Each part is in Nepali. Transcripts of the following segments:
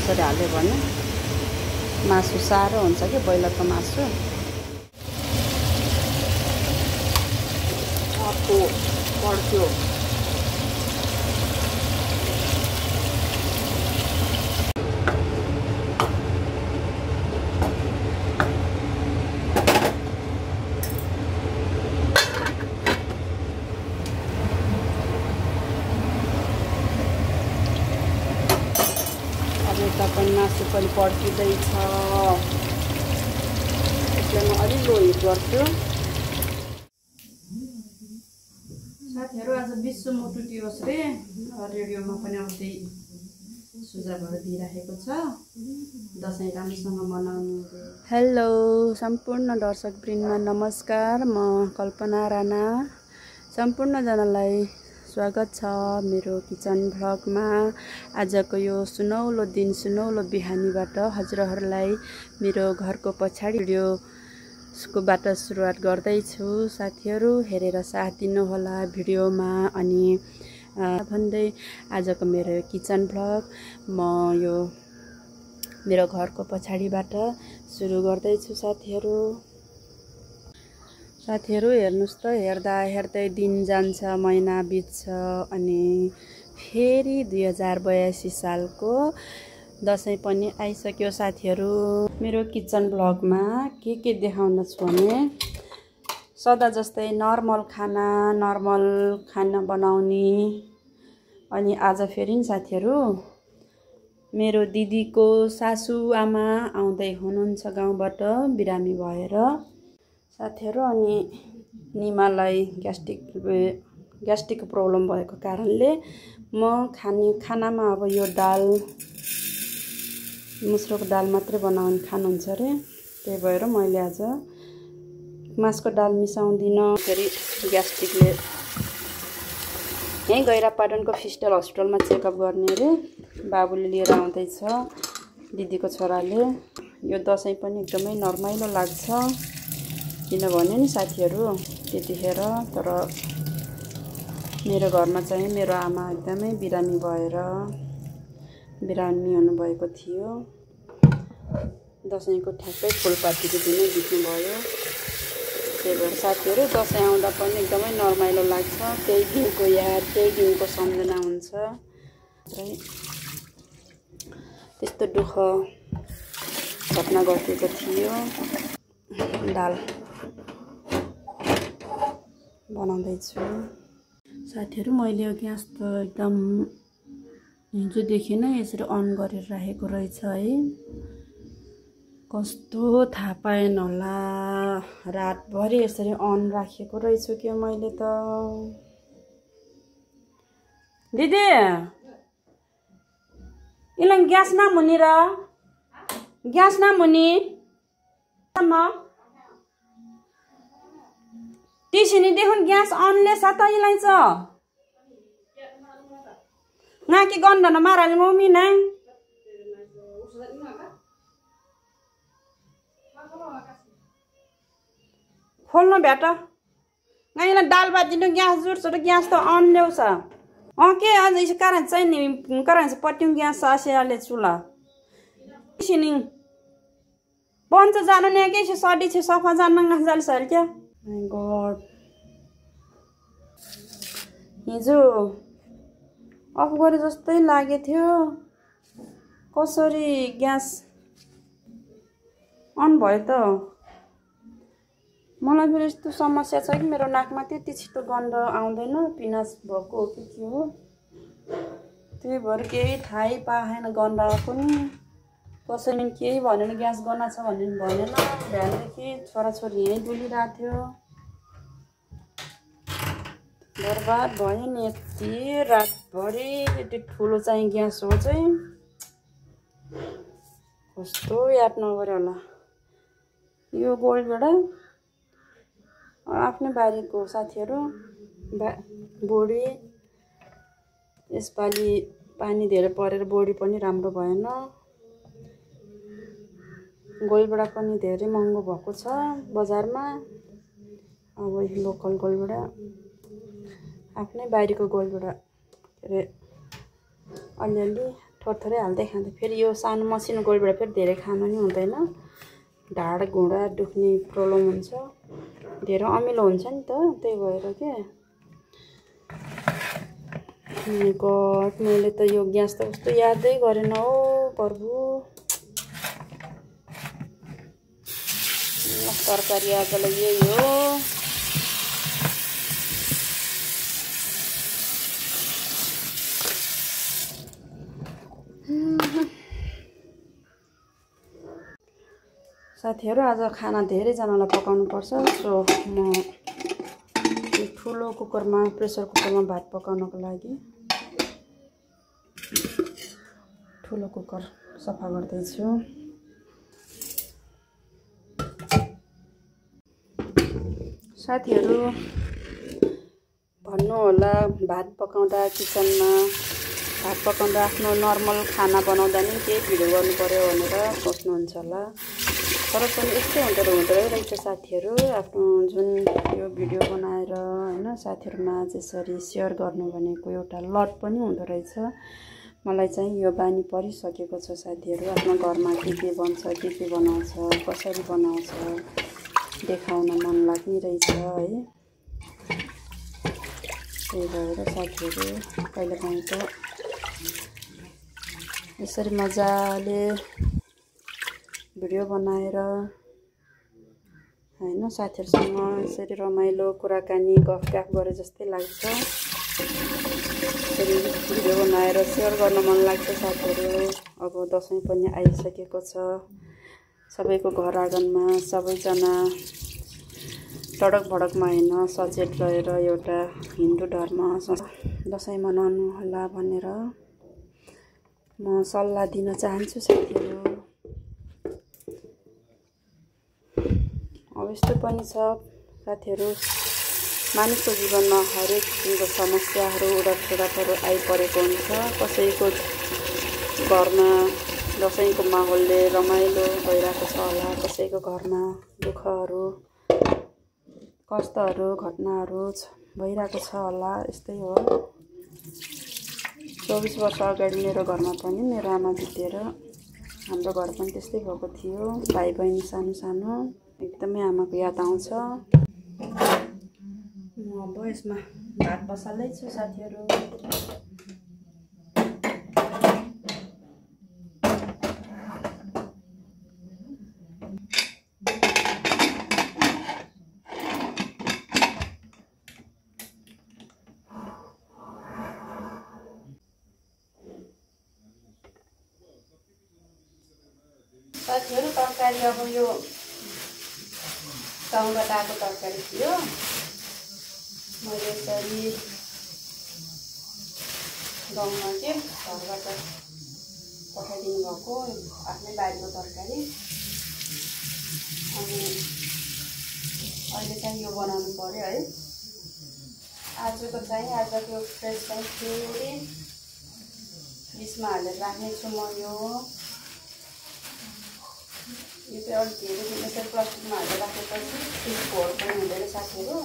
यसरी हाल्यो भने मासु साह्रो हुन्छ कि ब्रोइलरको मासु। अर्को पड्क्यो। यता पनि मासु पनि पड्किँदैछ। यसलाई म अलि लो हिट गर्छु। साथीहरू आज विश्व मोटु दिवस रे रेडियोमा पनि आउँदै सुझावहरू दिइराखेको छ दसैँ राम्रोसँग मनाउनु। हेलो सम्पूर्ण दर्शकवृन्दमा नमस्कार। म कल्पना राणा। सम्पूर्णजनालाई स्वागत छ मेरो किचन भ्लगमा। आजको यो सुनौलो दिन सुनौलो बिहानीबाट हजुरहरूलाई मेरो घरको पछाडि भिडियोबाट सुरुवात गर्दैछु। साथीहरू हेरेर साथ दिनुहोला भिडियोमा। अनि भन्दै आजको मेरो किचन भ्लग म यो मेरो घरको पछाडिबाट सुरु गर्दैछु। साथीहरू हेर्नुस् त, हेर्दा हेर्दै दिन जान्छ, महिना बित्छ अनि फेरि 2082 सालको दसैँ पनि आइसक्यो। साथीहरू मेरो किचन भ्लगमा के देखाउन छु भने सदा जस्तै नर्मल खाना बनाउने। अनि आज फेरि साथीहरू मेरो दिदीको सासुआमा आउँदै हुनुहुन्छ गाउँबाट बिरामी भएर साथीहरू। अनि निमालाई ग्यास्ट्रिकको प्रब्लम भएको कारणले म खानामा अब यो दाल मुस्रोको दाल मात्रै बनाउनु खानुहुन्छ अरे। त्यही भएर मैले आज मासको दाल मिसाउँदिनँ। फेरि ग्यास्ट्रिकले यहीँ गैरापाटनको फिस्टल हस्पिटलमा चेकअप गर्ने अरे बाबुले लिएर आउँदैछ दिदीको छोराले। यो दसैँ पनि एकदमै नरमाइलो लाग्छ किनभने नि साथीहरू त्यतिखेर तर मेरो घरमा चाहिँ मेरो आमा एकदमै बिरामी हुनुभएको थियो। दसैँको ठ्याक्कै फुलपातीको दिनै बित्नुभयो। त्यही भएर साथीहरू दसैँ आउँदा पनि एकदमै नरमाइलो लाग्छ। त्यही दिनको याद, त्यही दिनको सम्झना हुन्छ। त्यस्तो दुःख घटना घटेको थियो। दाल बनाउँदैछु साथीहरू। मैले यो ग्यास त एकदम हिजोदेखि नै यसरी अन गरेर राखेको रहेछ है। कस्तो थाहा पाएन होला, रातभरि यसरी अन राखेको रहेछु कि मैले त। दिदी इलाङ ग्यास नमुनि र ग्यास नमुनि टिसिनी देखुन ग्यास अनले सता इलाइछ नाकी गन्धन माराल मम्मी नै खोल्नु भेट नाइला दाल भात दिनु ग्यास जुर्छ र ग्यास त अन ल्याउँछ। के आज इस कारण चाहिँ नि कारण पट्यौं ग्यास आसेले चुला टिसिनी बन्छ जानु ने के सडी छ सफा जान्न गाल सर क्या। माय गॉड हिजो अफ गरे जस्तै लागे थियो। कसरी ग्यास अन भयो त? मलाई फेरि यस्तो समस्या छ कि मेरो नाकमा त्यति छिटो गन्ध आउँदैन। पिनास भएको हो कि के हो, त्यही भएर केही थाहै पाएन गन्ध आएको नि। कसैले केही भनेन ग्यास गन्ध छ भन्ने भनेन। बिहानदेखि छोराछोरी यहीँ डुलिरहेको थियो। बर्बाद भयो नि यति रातभरि। यति ठुलो चाहिँ ग्यास हो चाहिँ कस्तो याद नगर्यो होला। यो गोलबाट आफ्नै बारीको साथीहरू बोडी यसपालि पानी धेरै परेर बोडी पनि राम्रो भएन। गोलबडा पनि धेरै महँगो भएको छ बजारमा। अब लोकल गोलबडा आफ्नै बारीको गोलबडा के अरे अलिअलि थोरै हाल्दै खाँदै फेरि यो सानो मसिनो गोलबाट फेरि धेरै खानु नि हुँदैन ढाड घुँडा दुख्ने प्रब्लम हुन्छ धेरै अमिलो हुन्छ नि त त्यही भएर के गड मैले त यो ग्यास त कस्तो यादै गरेन हो प्रभु तरकारी आजलाई यही हो साथीहरु आज खाना धेरैजनालाई पकाउनु पर्छ सो म ठुलो कुकरमा प्रेसर कुकरमा भात पकाउनको लागि ठुलो कुकर सफा गर्दै छु साथीहरु भन्नु होला भात पकाउँदा किचनमा भात पकाउँदा आफ्नो नर्मल खाना बनाउँदा नि के भिडियो गर्नु पर्यो भनेर सोच्नुहुन्छ होला तर पनि यस्तै हुँदो रहेछ साथीहरु आफ्नो जुन यो भिडियो बनाएर हैन साथीहरुमा यसरी शेयर गर्नु भनेको एउटा लट पनि हुँदो रहेछ मलाई चाहिँ यो बानी परिसकेको छ साथीहरु आफ्नो घरमा के बन्छ के बनाउँछ कसरी बनाउँछ देखाउन मन लागिरहेछ है त्यही भएर साथीहरु कहिलेकाहीँ त यसरी मजाले भिडियो बनाएर हैन साथीहरुसँग यसरी रमाइलो कुराकानी गफगाफ गरे जस्तै लाग्छ यसरी भिडियो बनाएर शेयर गर्न मन लाग्छ साथीहरु अब दशैं पनि आइसकेको छ सबैको घर आँगनमा सबैजना टडक भडकमा हैन सचेत रहेर एउटा हिन्दू धर्म दशैं मनाउनु होला भनेर म सल्लाह दिन चाहन्छु साथीहरु अब यस्तो पनि छ साथीहरु मानिसको जीवनमा हरेक किसिमको समस्याहरू उडटफेडाटहरू आइपरेको हुन्छ कसैको घरमा दशैंको माहौलले रमाइलो भइरहेको छ होला कसैको घरमा दुःखहरू कष्टहरू घटनाहरू भइरहेको छ होला यस्तै हो 24 वर्ष अगाडि मेरो घरमा पनि मेरो आमा बितेर हाम्रो घर पनि त्यस्तै भएको थियो भाइ बहिनी सानो सानो एकदमै आमाको याद आउँछ म अब यसमा भात बसाल्दै छु साथीहरु साथीहरु तरकारी अब यो गाउँबाट आएको तरकारी थियो मैले यसरी गाउँमा के घरबाट पठाइदिनु भएको आफ्नै बारीको तरकारी अनि अहिले चाहिँ यो बनाउनु पर्यो है आजको फ्रेस चाहिँ फेरि डिसमा हालेर राख्ने छु म यो चाहिँ अलिक धेरै दिन यसरी प्लास्टिकमा हालेर राखेपछि त्यसको होल पनि हुँदैन साथीहरु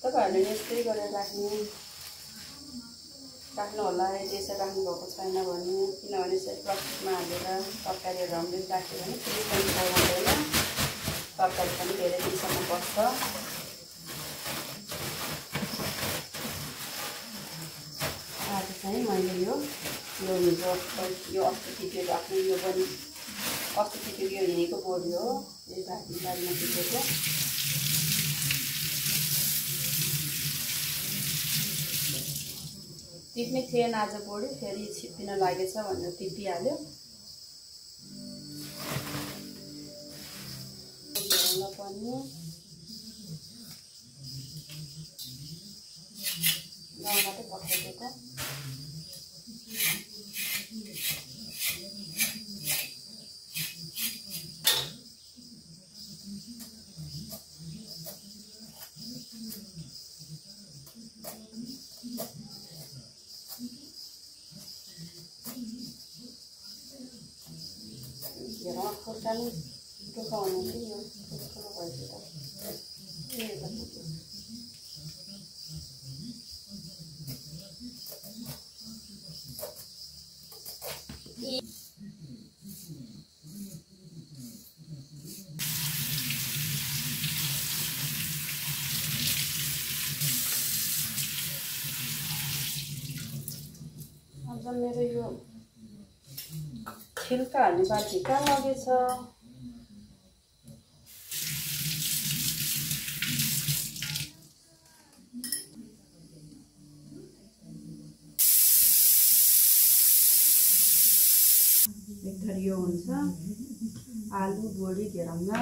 तपाईहरुले यस्तै गरेर राख्नु होला यदि यसरी राख्नु भएको छैन भने किनभने यसरी प्लास्टिकमा हालेर तरकारीहरु हामीले राख्यो भने फ्रिज पनि हुँदैन तरकारी पनि धेरै दिनसम्म बस्छ आज चाहिँ मैले यो हिजो यो अस्ति टिपेको आफ्नो यो पनि अस्ति टिपेको यो हिँडेको बोडी हो यही बारीमा टिपेको टिप्ने थिएन आज बोडी फेरि छिप्पिन लागेछ भनेर टिपिहाल्यो पनि गाउँबाटै पठाइदिएको खोर्सानी दुखाउनु कि यो ठुलो भएछ मेरो यो छिल्का हाल्ने बाटी कहाँ लगेछ? एक थरी यो हुन्छ आलु बोडी घेराउला,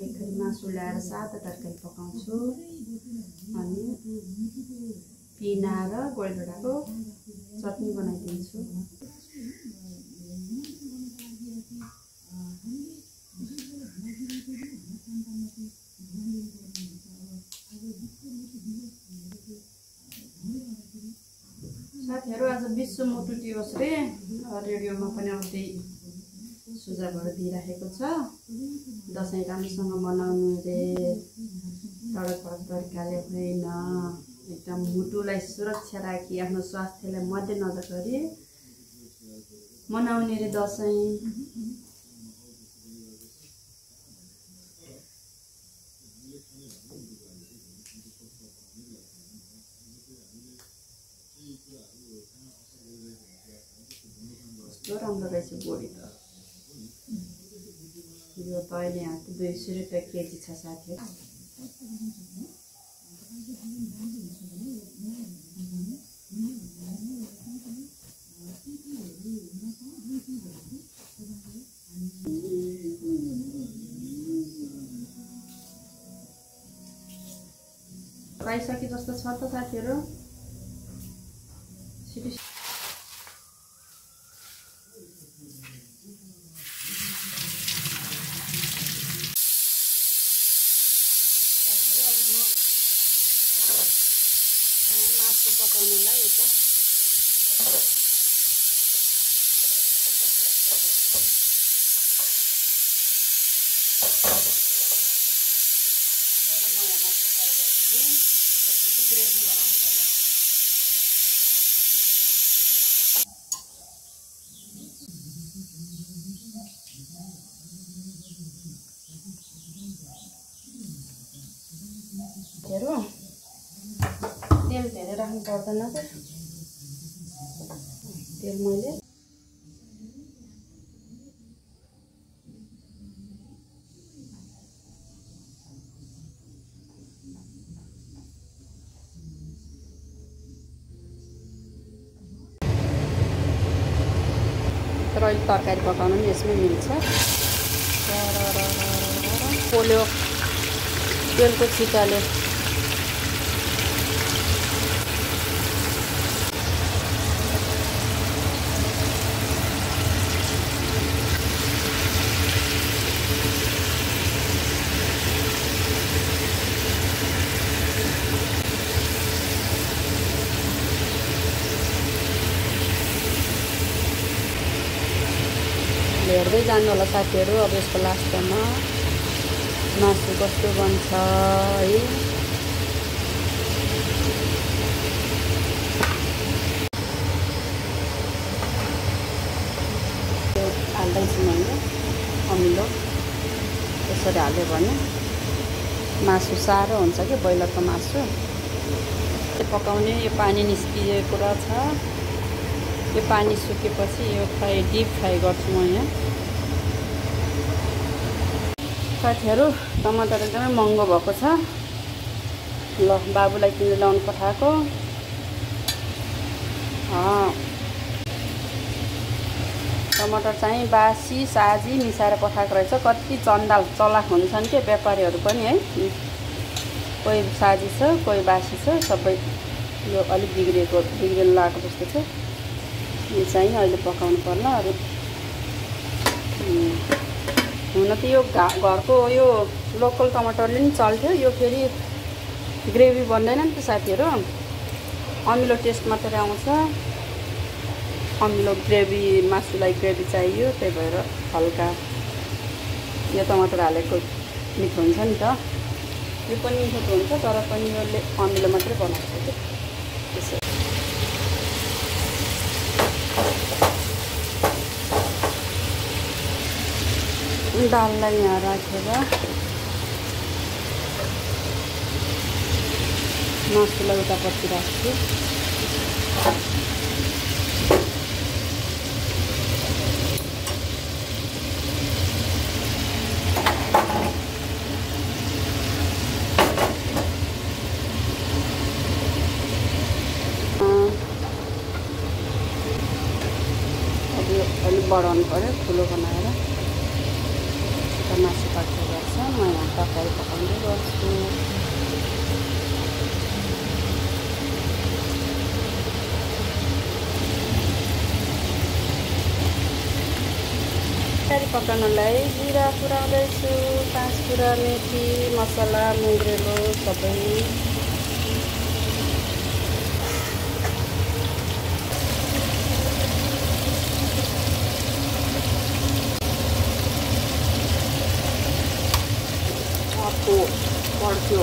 एक थरी मासु ल्याएर सादा तरकारी पकाउँछु, अनि पिना र गोलभेडाको चटनी बनाइदिन्छु। साथीहरू आज विश्व मुटु दिवस रे रेडियोमा पनि आउँदै सुझावहरू दिइराखेको छ। दसैँ राम्रोसँग मनाउनु रे, सडक तरिकाले होइन, एकदम मुटुलाई सुरक्षा राखी आफ्नो स्वास्थ्यलाई मध्यनजर गरी मनाउने रे दसैँ। कस्तो राम्रो रहेछ बोडी त। यो त अहिले यहाँ 200 रुपियाँ केजी छ साथीहरू। पाइसके जस्तो छ त साथीहरू। मासु पकाउनलाई यता नयाँ मासु फ्राई गर्छु, त्यसपछि ग्रेभी बनाउनु पर्ला। तेल धेरै राख्नु पर्दैन के, तेल मैले तर अहिले तरकारी पकाउनु पनि यसमै मिल्छ। पोल्यो तेलको छिटाले हेर्दै जानु होला साथीहरू। अब यसको लास्टमा मासु कस्तो बन्छ है। हाल्दैछु मैले अमिलो, यसरी हाल्यो भने मासु साह्रो हुन्छ कि ब्रोइलरको मासु पकाउने। यो पानी निस्किएको छ, यो पानी सुकेपछि यो डिप फ्राई गर्छु म यहाँ। साथीहरू टमाटर एकदमै महँगो भएको छ। ल बाबुलाई किनेर ल्याउनु पठाएको। टमाटर चाहिँ बासी साजी मिसाएर पठाएको रहेछ। कति चन्डाल चलाक हुन्छन् के व्यापारीहरू पनि है। कोही साजी छ, कोही बासी छ, सबै यो अलिक बिग्रेर लागेको जस्तो छ। यो चाहिँ अहिले पकाउनु पर्ला। अरू हुन त यो घरको यो लोकल टमाटरले नि चल्थ्यो, यो फेरि ग्रेभी बन्दैन नि त साथीहरू, अमिलो टेस्ट मात्रै आउँछ। अमिलो ग्रेभी, मासुलाई ग्रेभी चाहियो, त्यही भएर हल्का यो टमाटर हालेको मिठो हुन्छ नि त। यो पनि मिठो हुन्छ, तर पनि यसले अमिलो मात्रै बनाउँछ कि त्यसै। दाललाई यहाँ राखेर मासुलाई उतापट्टि राख्छु। बढाउनु पर्यो ठुलो बनाएर मासु पाक्ने गर्छ। म यहाँ तरकारी पकाउँदै गर्छु। तरकारी पकाउनलाई जिरा पुऱ्याउँदैछु, 5 कुरा मेथी मसला मुङ्ग्रेलो सबै। पड्क्यो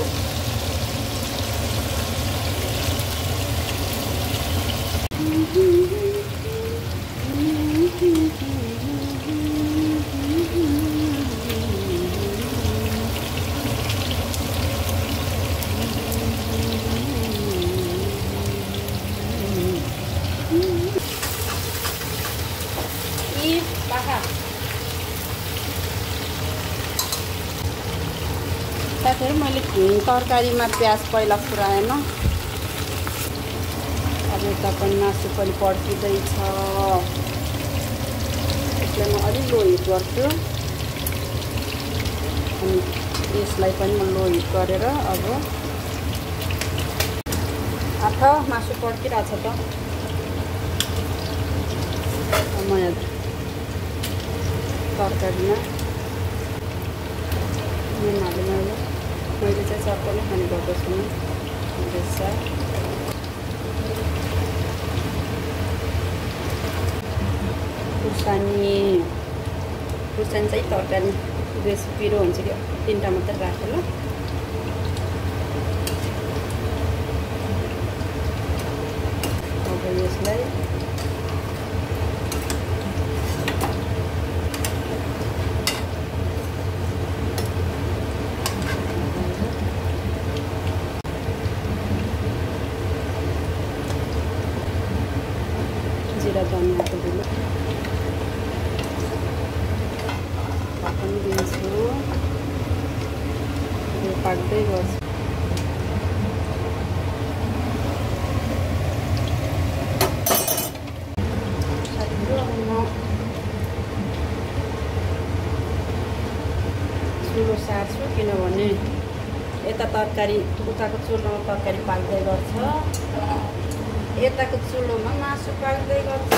साथीहरु, मैले तरकारीमा प्याज पहिला पुऱ्याएन। अब यता पनि मासु पनि पड्किँदैछ। यसलाई म अलि लो हिट गर्छु अनि यसलाई पनि म लो हिट गरेर अब मासु पड्किरहेछ त। म यहाँ तरकारीमा मैले चाहिँ चक्कले खाने गर्दछु। खुर्सानी चाहिँ तरकारी बेसी पिरो हुन्छ कि 3टा मात्रै राखेँ ल। अब यसलाई जिरा धनियाको धुलो पनि दिन्छु। यो पाक्दै गर्छु। चुलो सार्छु किनभने यता तरकारी उताको चुलोमा तरकारी पाक्दै गर्छ, यताको चुलोमा मासु पाक्दै गर्छ।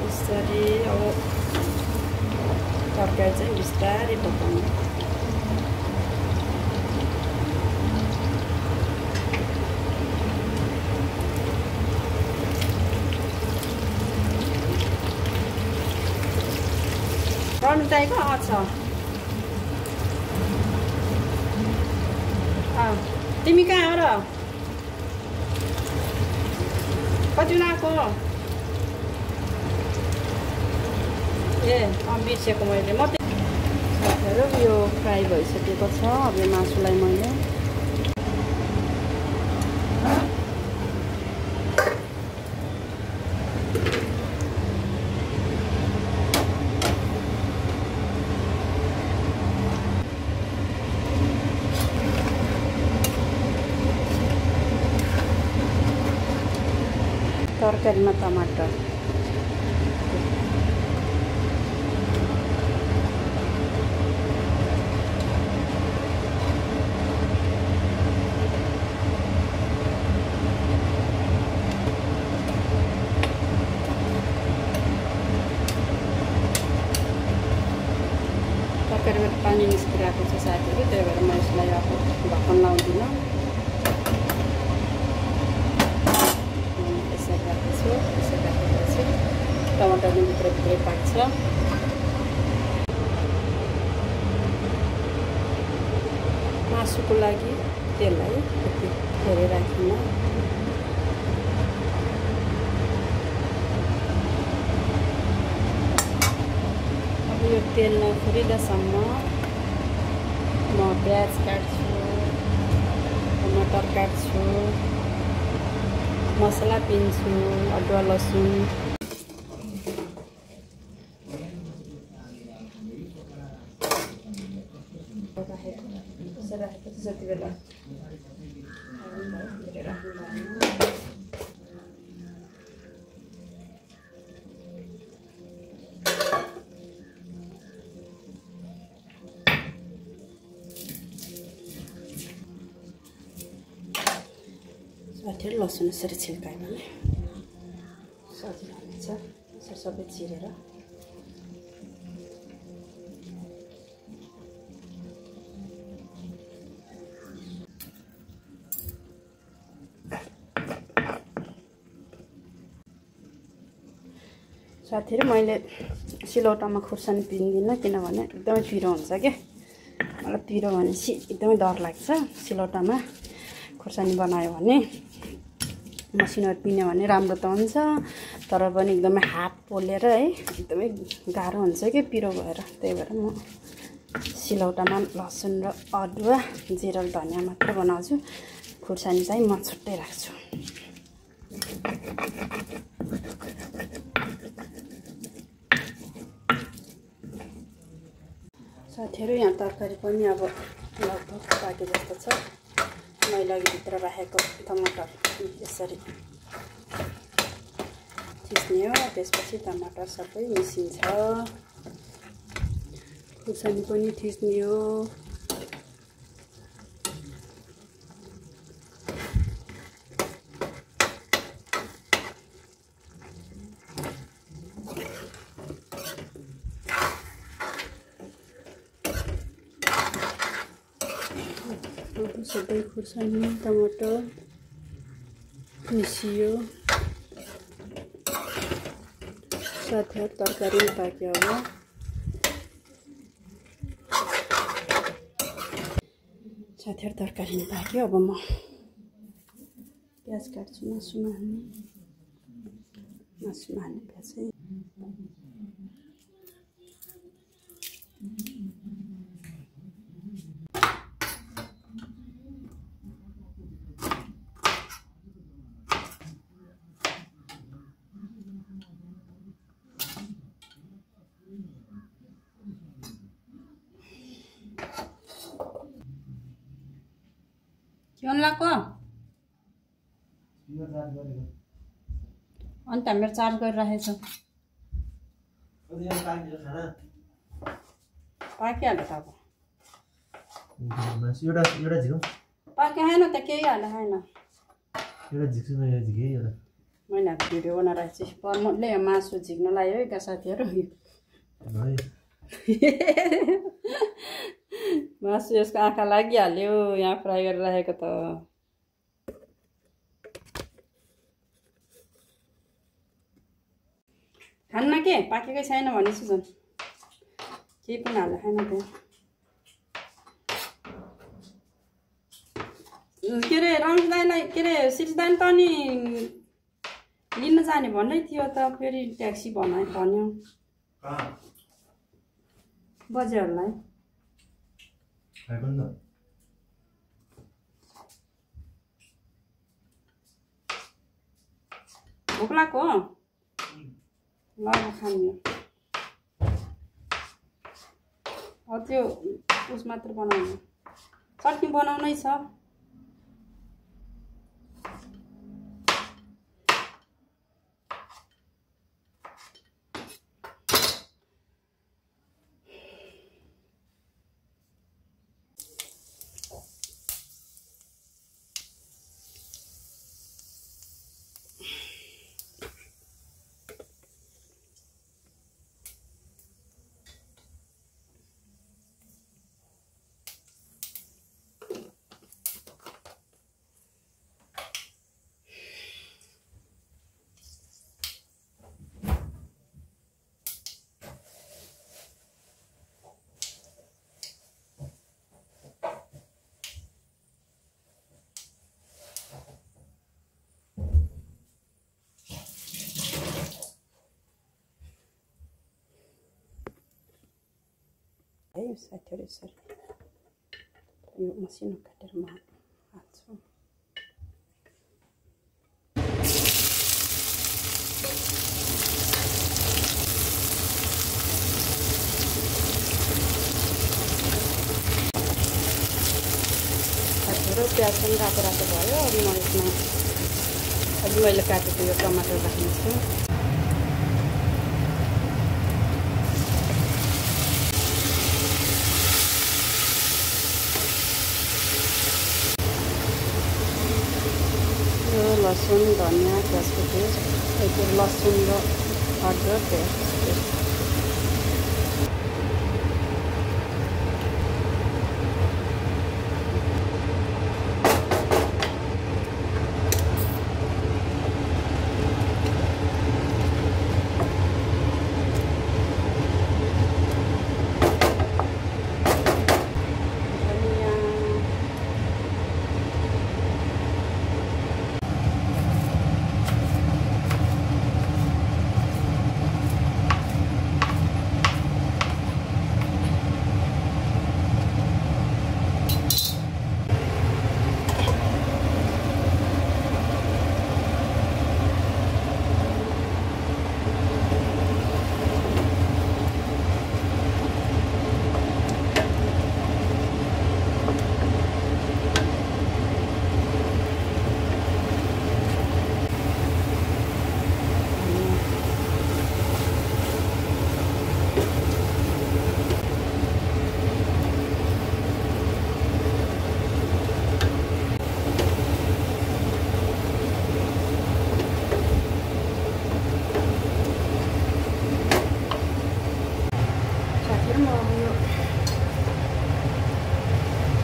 यसरी अब तरकारी चाहिँ बिस्तारै पकाउनु। गर्नु चाहिएको छ। तिमी कहाँ हो र? कति लाको? ए बिर्सेको मैले। म यो फ्राई भइसकेको छ। अब यो मासुलाई मैले तरकारीमा टमाटर तरकारीबाट पानी निस्किरहेको छ साथीहरु, त्यही भएर म यसलाई अब ढक्कन लाउँदिनँ। यसरी राखेपछि टमाटर पनि भित्रै पाक्छ। मासुको लागि तेललाई यति धेरै राख्दिनँ। अब यो तेल नफुरिदासम्म म प्याज काट्छु, टमाटर काट्छु, मसला पिन्छु, अदुवा लसुन राखेपछि जति बेला साथीहरु लसुन यसरी छिल्कायो भने सजिलो हुन्छ यसरी सबै चिरेर साथीहरु मैले सिलौटामा खुर्सानी पिन्दिनँ किनभने एकदमै पिरो हुन्छ के मलाई पिरो भनेपछि एकदमै डर लाग्छ सिलौटामा खुर्सानी बनायो भने मसिनहरु पिन्यो भने राम्रो त हुन्छ तर पनि एकदमै हात पोलेर है एकदमै गाह्रो हुन्छ के पिरो भएर त्यही भएर म सिलौटामा लसुन र अदुवा जिरा र धनिया मात्र बनाउँछु खुर्सानी चाहिँ म छुट्टै राख्छु साथीहरु यहाँ तरकारी पनि अब लगभग पाके जस्तो छ मैले अघि भित्र राखेको टमाटर यसरी थिच्ने हो त्यसपछि टमाटर सबै मिसिन्छ खुर्सानी पनि थिच्ने हो सबै खुर्सानी टमाटर मिसियो साथै तरकारी पाक्यो अब साथीहरु तरकारी पाक्यो अब म प्याज काट्छु मासुमा हाल्ने प्याज चाहिँ क्यों लाको अन्त मेरो चार्ज गरिरहेछ पाकिहाल्यो त अब पाकेन त केही हाले छैन मैले भिडियो बनाएर चाहिँ प्रमोदले मासु झिक्न लाग्यो है त साथीहरु मासु यसको आँखा लागिहाल्यो यहाँ फ्राई गरेर राखेको त खान्न के पाकेकै छैन भनेछु झन् केही पनि हाल्नु छैन त्यहाँ के अरे रमेश दाइलाई के अरे सिरिजदान त नि लिन जाने भन्दै थियो त फेरि ट्याक्सी भन्यो बजेहरूलाई भोक लाग्यो ल खानु त्यो उस मात्र बनाउनु चटनी बनाउनै छ है साथीहरु यसरी यो मसिनो काटेर म हाल्छु साथीहरु प्याज पनि रातो रातो भयो अब म यसमा अलि मैले काटेको यो टमाटर राख्छु लसुन धनियाँ प्याजको पेस्ट लसुन र अदरक पेस्ट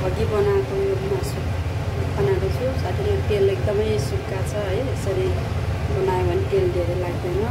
अघि बनाएको यो मासु बनाएको छु। साथै तेल एकदमै सुक्खा छ है। यसरी बनायो भने तेल धेरै लाग्दैन।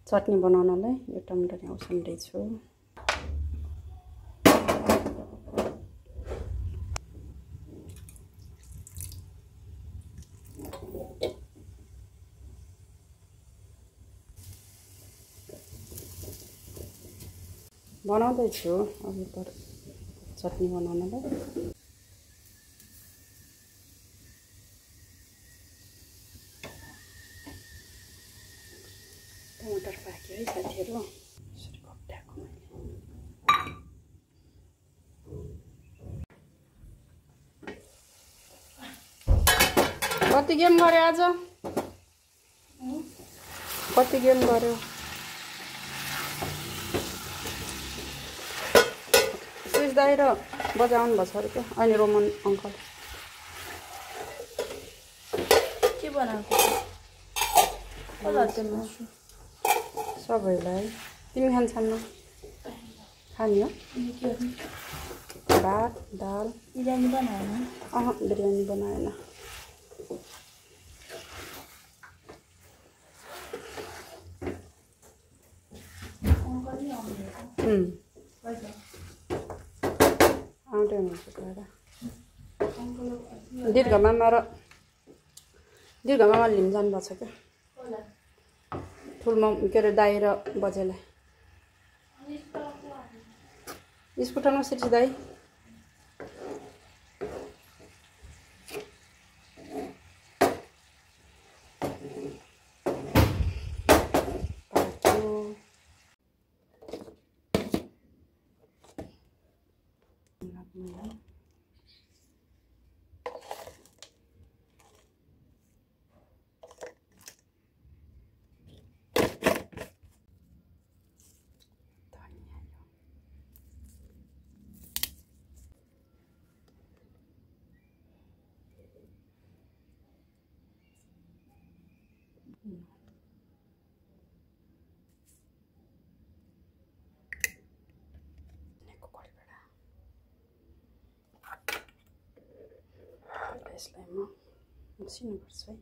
चटनी बनाउनलाई यो टमाटर यहाँ उसिन्दैछु। बनाउँदैछु अब चटनी बनाउनलाई। टमाटर पाक्यो है साथीहरू। यसरी घोप्ट्याएको मैले। कति गेम गर्यो आज? कति गेम गर्यो? सुइस दाइ र बजाउनु भएको छ अरे क्या अहिले रोमन अङ्कल। के बनाएको? सबैलाई। तिमी खान्छन्? खाने हो? भात दाल। बिरयानी बनाएन? बिरयानी बनाएन। आउँदै हुनुहुन्छ गएर दीर्घमामा लिन जानुभएको छ क्या ठुलमा के अरे दाइ र बजेलाई। स्कुटरमा सिटी दाइ। यसलाई म मुछिनुपर्छ है।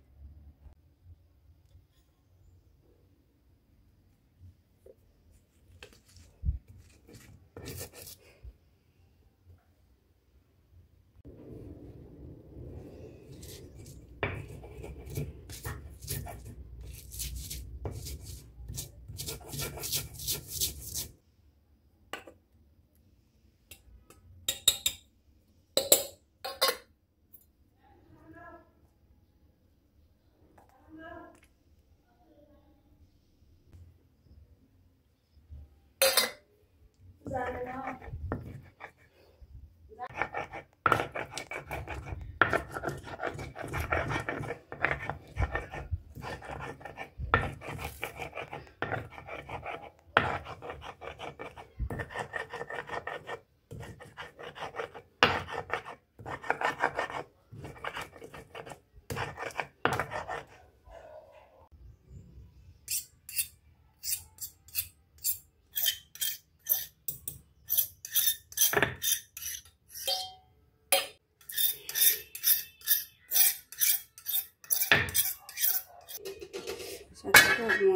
म यो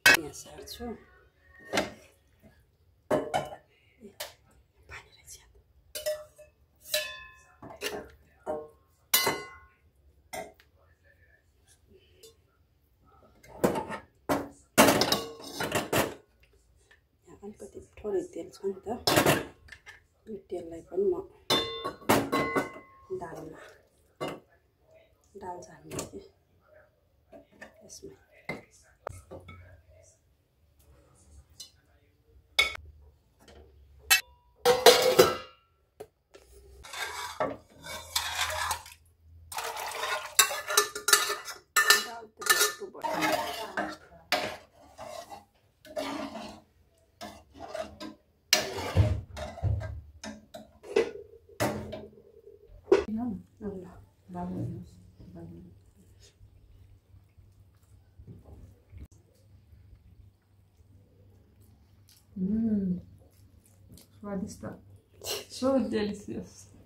यहाँ सार्छु अलिकति थोरै तेल छ नि त यो तेललाई पनि म दालमा दाल झाल्ने कि यसमा दाल त जस्तो भयो स्वादिष्ट, so delicious.